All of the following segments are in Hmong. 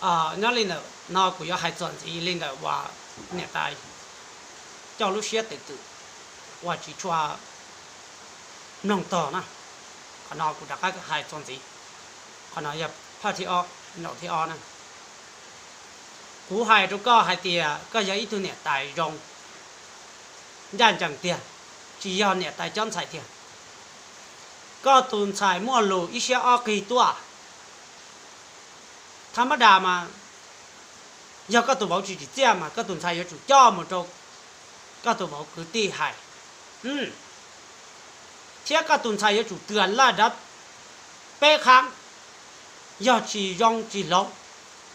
Nyob li ntawm no kuv yuav hais txuas ntxiv li ntawm uas niam tais coj lub siab tes twm uas tsis tshua mloog tog na. Qhov no kuv rov qab hais txuas ntxiv. Qhov no yog phaj thib ob, nraum thib ob na. Kuv hais rau koj hais tias koj yog ib tug niam tais zoo ncaj ncees tiag, tsis yog niam tais cob ntxhais tiag. Koj tus ntxhais muaj lus ib siab ob qig tuaj. Thab mab das mas yog koj tus vauv tsis tsim txiaj mas koj tus ntxhais yuav tsum coj mus rau koj tus vauv kwv tij hais, thiab koj tus ntxhais yuav tsum tws laj dav peb qhab, yog tsis zoo tsis hloov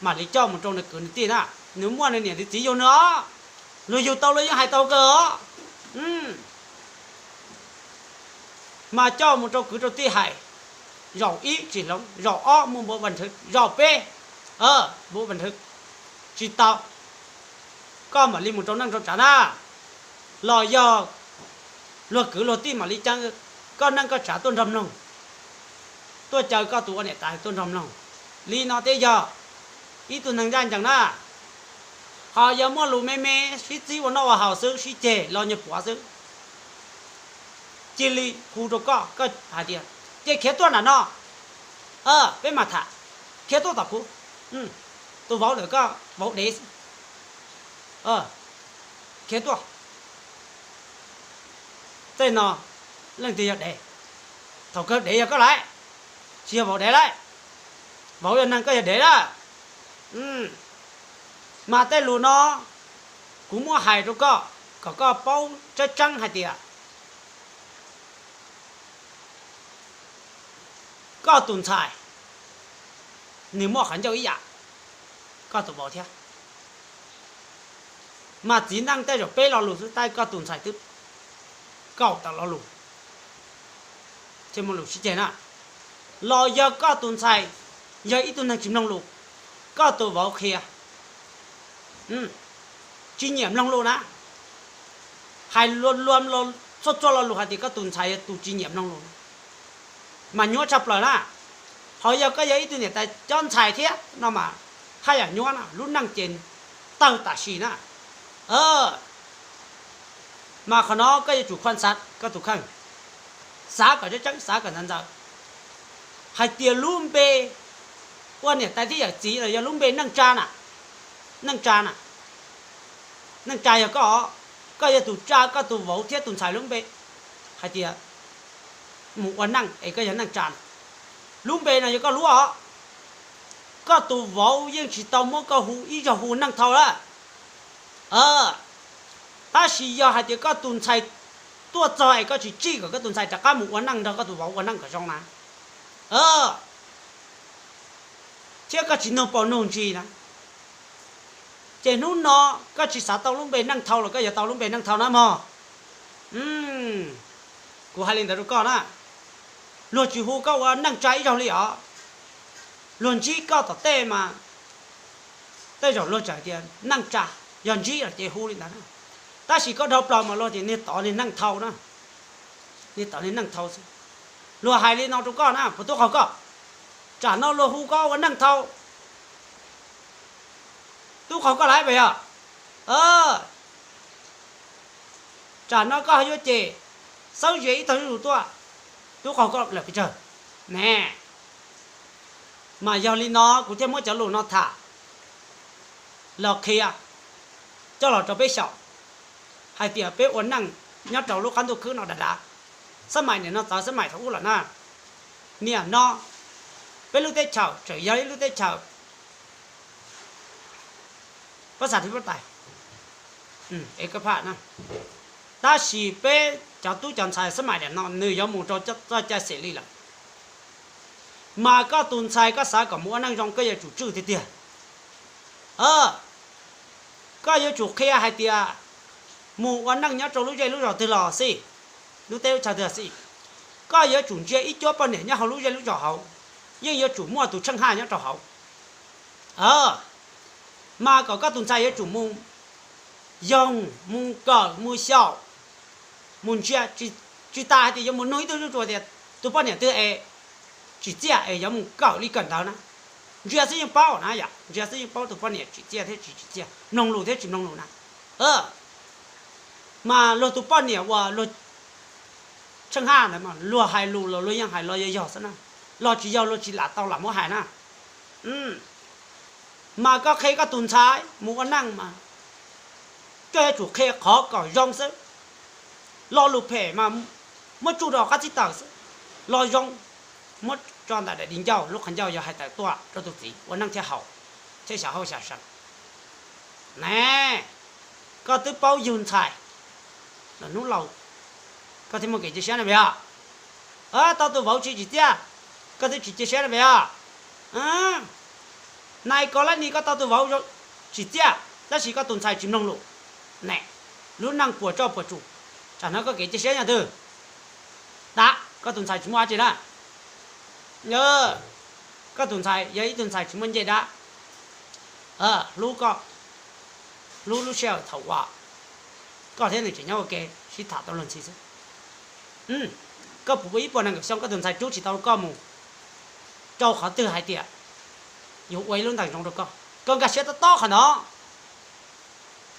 mam li coj mus rau nws kwv nws tij na. Nws muaj nws niam nws txiv yug nws os, luag yug tau luag yeej hais tau kawg os. Mas coj mus rau kwv rau tij hais, zaum ib tsis hloov, zaum ob muaj npav vas nthwv, zaum peb npav vas nthwv tsis tau, koj mam li mus rau neej rau tsav na. Los yog luag kwv luag tij mam li caw koj neej koj tsav tuaj nrog mloog, tuaj caw koj tus ua niam tais tuaj nrog mloog. Li no thiaj yog ib tug neeg ncaj ncees na. Ho yog muaj lus me me sib txib ua noj ua haus xwb, sib ceg los nyuag puav xwb, cia li hu rau koj, koj hais tias, ces khiav tuaj nram no, peb mam tham, khiav tuaj tom kuv, tus vauv lawm koj vauv dev xwb, khiav tuaj. Tej no leej twg yog dev? Thaum kawg dev yog koj lauj, tsis yog vauv dev lauj. Vauv yog neeg, koj yog dev lawm. Mas tej lus no kuv muab hais rau koj kom koj paub tseeb tseeb hais tias koj tus ntxhais nws muaj qhov ncauj ib yam koj tus vauv thiab. Mas txiv neej tej zaum peb lo lus xwb tab koj tus ntxhais twb kaum tawm lo lus thiaj muaj lus sib ceg na. Los yog koj tus ntxhais yog ib tug neeg tsis mloog lus, koj tus vauv qhia, tsis nyiam mloog lus na. Hais lua lua txhua txhua lo lus hais tias koj tus ntxhais yog tus tsis nyiam mloog lus, mas nyuaj tshaj plaws na. Ho yog koj yog ib tug niam tais cob ntxhais thiab no mas haj yam nyuaj na, lub neej ces tawg tam sim na. Mas qhov no koj yuav tsum khuam xav koj tus kheej, xav kom tseeb tseeb, xav kom ntxaws ntxaws, hais tias lub npe ua niam tais thiab yawm txiv los yog lub npe neej tsa na, neej tsa na. Neej tsa yog koj, koj yog tus tsa koj tus vauv thiab tus ntxhais lub npe hais tias mus ua neej es koj yog neej tsa na. Lub npe no yog koj lub os. Koj tus vauv yeej tsis tau muab koj hu ib zaug hu neej thau lawm. Tab sis yog hais tias koj tus ntxhais tuaj txog es koj tsis tsij kom koj tus ntxhais rov qab mus ua neej nrog koj tus vauv ua neej kom zoo na, thiab koj tsis nug paus nug ntsis na, ces hnub no koj tsis xav tau lub npe neej thau los koj yuav tau lub npe neej thau na mog. Kuv hais li ntawd rau koj na, luag tsis hu koj ua neej tsa ib zaug li os. Luag ntsib koj tom tej mas tej zaum luag txawm tias neej tsa, yog ntsib los ces hu li ntawd na. Tab sis koj dhau plaws mas luag tias niag tod niag neej thau na, niag tod niag neej thau xwb. Luag hais li no rau koj na, puas tub qaug koj? Tsam no luag hu koj ua neej thau, tub qaug koj lawm puas yog? Tsam no koj ho yuav cem, xawb zia ib tog zuj zus tuaj, tub qaug koj lawm pes tsawg ne? Mas yog li no kuv thiaj muab cov lus no tham los qhia coj los rau peb xyaum hais tias peb ua neej nyob rau lub qab ntuj khwb no dav dav. Xab maim nim no txawv xab maim thaum ub lawm na. Nim no peb lub teb chaws tseem yog ib lub teb chaws pab xas thib pab tais, es koj phaj na. Tab sis peb cov tub cov ntxhais xab maim nim no nws yuav mus rau txoj cai xeem li lawm. Mas koj tus ntxhais koj xav kom mus ua neej zoo koj yuav tsum tswj tiag tiag. Koj yuav tsum qhia hais tias mus ua neej nyob rau lub zej lub zos twg los xij, lub teb lub chaw twg los xij, koj yuav tsum ntsia ib cuab poj niam nyob hauv lub zej lub zos hauv, yeej yuav tsum muaj tus tsheej haj nyob rau hauv. Mas kom koj tus ntxhais yuav tsum mus yoog mus kawm mus xyaum mus ntsia, tsis tas hais tias yuav mus nug ib tug zuj zus tias tus poj niam twg es tsim txiaj es yuav mus kawm li kawm ntawv na. Ntsia xwb yeej paub na yom, ntsia xwb yeej paub tus poj niam tsim txiaj thiab tsis tsim txiaj, mloog lus thiab tsis mloog lus na. Mas luag tus poj niam uas luag tsheej haj ntawd mas luag hais lus los luag yeej hais los yog yog xwb na, los tsis yog luag tsis lam tau lam muab hais na. Mas koj qhia koj tus ntxhais mus ua neej mas koj yuav tsum qhia qhov kom zoo xwb. Lo lus phem mas muab tsuj rau qab txib taws xwb. Lo zoo muab tso ntawm daim di ncauj, lub qhov ncauj yog hais tawm tuaj rau tus txiv ua neej thiaj haum, thiaj xyav hauj xyav seev. Ne, koj twb paub yug ntxhais los hnub laus, koj thiaj muaj kev cia siab na peb os. Tau tus vauv tsis tsim txiaj, koj twb tsis cia siab na peb os. Nais kov lab ni koj tau tus vauv tsim txiaj tab sis koj tus ntxhais tsis mloog lus. Ne, lub neej puas tsoj puas tsum, tsam hnov koj kev cia siab yog twg? Dab, koj tus ntxhais tsis muaj dab tsi na. Koj tus ntxhais yog ib tug ntxhais tsis muaj ncej dab, hlub koj, hlub lub sij hawm thaum uas koj thiab nws tseem nyob ua ke sib tham tau luag ntxhi xwb. Koj puv ua ib puas nees nkaum xyoo koj tus ntxhais rub tsis tau koj mus rau qhov twg hais tias yuav ua ib lub ntees zoo rau koj, koj nkag siab tob tob qhov ntawd.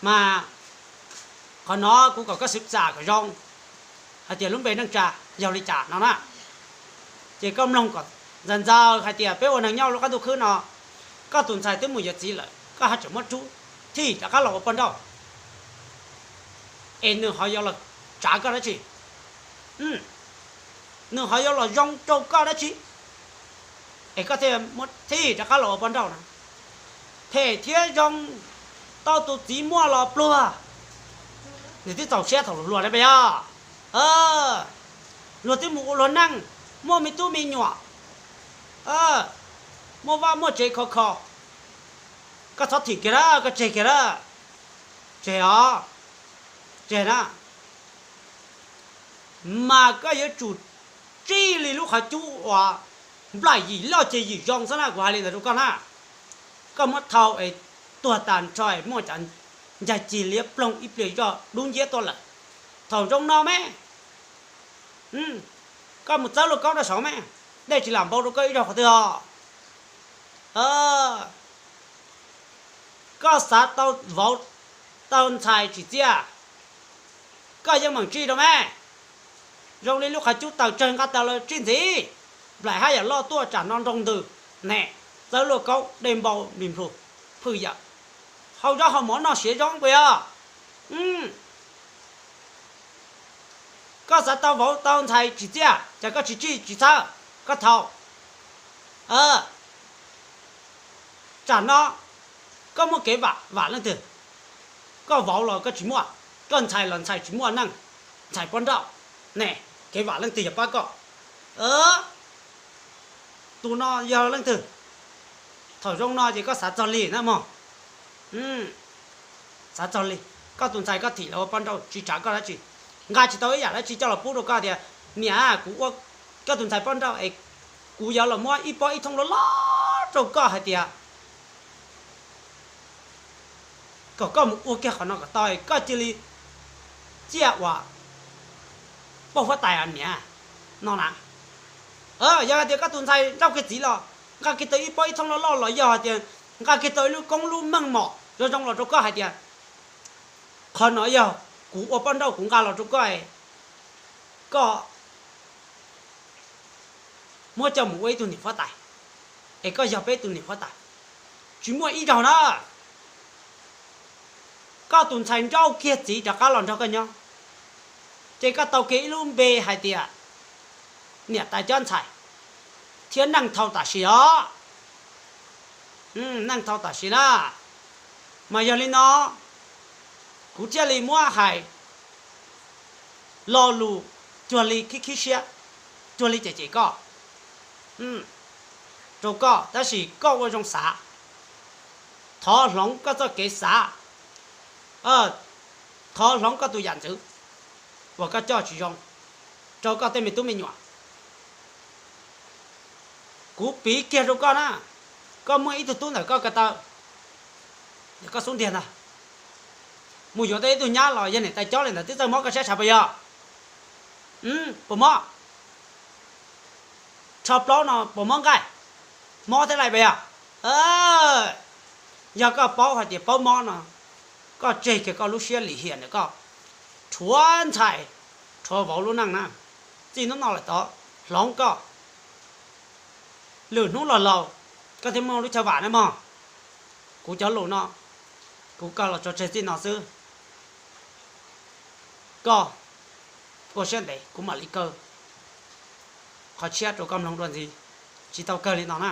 Mas qhov no kuv kom koj xwv txam kom zoo hais tias lub npe neej tsa yog li cas no na. Ces koj mloog kom ntxaws ntxaws hais tias peb ua neeg nyob lub qab ntuj khwb no, koj tus ntxhais twb mus yuav txiv lawm koj ho tseem muab rub thij rov qab los ua poj nrauj, es nws ho yuav los tsav koj dab tsi? Nws ho yuav los zoo rau koj dab tsi? Es koj thiaj muab thij rov qab los ua poj nrauj na. Phem thiab zoo, tau tus txiv muaj los pluag, nws twb txaus siab thaum luag hluas na peb yog. Luag twb mus ua luag neej, muaj me tub me nyuam, muaj vaj muaj tsev khov kho. Koj txhob thim kiag na, koj tseg kiag na. Tseg os, tseg na. Mas koj yuav tsum tsij li lub qhov cub uas nplaim yim loj ces yim zoo xwb na, kuv hais li ntawd rau koj na. Koj muab thau es tuag tas nrho es muaj cov ncaig cig liab ploog ib pliag zoj dub nciab tuaj lawm. Thaum zoo no me, koj mus txawb luaj kaub rau saud me, dej tsis lam npau rau koj ib zaug qhov twg os. Koj xav tau vauv tau ntxhais tsim txiaj, koj yeej meem tsij rau me. Zoo li lub qhov cub taws tsawg nqa taws los tsij ntxiv. Nplaim haj yam loj tuaj tsam no nroo ntws, ne, txawb luaj kaub dej npau nplis nplus, phwj yawm, hau zaub hau mov noj siav zoo puas yog? Koj xav tau vauv tau ntxhais tsim txiaj ces koj tsis tsij tsis txhawb, koj thau. Tsam no koj muaj kev vam vam leej twg? Koj vauv los koj tsis muaj, koj ntxhais los ntxhais tsis muaj neej, ntxhais poj nrauj, ne, kev vam leej twg yuav pab koj? Tus no yog leej twg? Thaum zoo no ces koj xav txog li na mog. Xav txog li, koj tus ntxhais koj thim los ua poj nrauj tsis tsav koj dab tsi, nqa tsis tau ib yam dab tsi coj los pub rau koj tias, niam, kuv ua koj tus ntxhais poj nrauj es kuv yuav los muab ib pob ib thooj loj loj rau koj hais tias kom koj mus ua kiag qhov no kom tau, koj cia li ciaj uas pauj huab tais niam no na. Yog hais tias koj tus ntxhais nrauj kiag txiv los nqa kiag tau ib pob ib thooj loj loj los yog hais tias nqa kiag tau ib lub koob lub meej mom zoo zoo los rau koj hais tias, qhov no yog kuv ua poj nrauj kuv nqa los rau koj, koj muab coj mus ua ib tug niam huab tais, es koj yog peb ib tug niam huab tais. Tsis muaj ib zaug na, koj tus ntxhais nrauj kiag txiv rov qab los nrog koj nyob, ces koj tau kiag ib lub npe hais tias niam tais cob ntxhais thiab neej thau tam sim os. Neej thau tam sim na. Mas yog li no, kuv thiaj li muab hais lo lus cuag li khib khib siab, cuag li cem cem koj, rau koj, tab sis koj ua zoo xav, thov hloov koj txoj kev xav, thov hloov koj tus yam ntxwv uas koj coj tsis zoo rau koj tej me tub me nyuam. Kuv piv kiag rau koj na, koj muaj ib tug tub ntawm koj ko taw, koj xub ntiag ntag, mus yuav tau ib tug nyab los yog niam tais cob li ntawd twb txawj mob koj siab tshav puas yog? Puas mob? Rho plaub no puas mob nqaij? Mob thiab lais puas yog? Yog koj paub hais tias paub mob no, koj tseg kiag koj lub siab lim hiam ntawm koj, rhuav ntxhais, rhuav vauv lub neej na. Txij hnub no lawm tod, hloov koj, lwm hnub los laus koj thiaj muaj lub chaw vam na mog. Kuv cov lus no, kuv kawg los tso tseg txij no xwb. Koj ua siab ntev, kuv mam li kaw qhov tshiab rau koj mloog dua ntxiv. Tsis tau kawg li no na.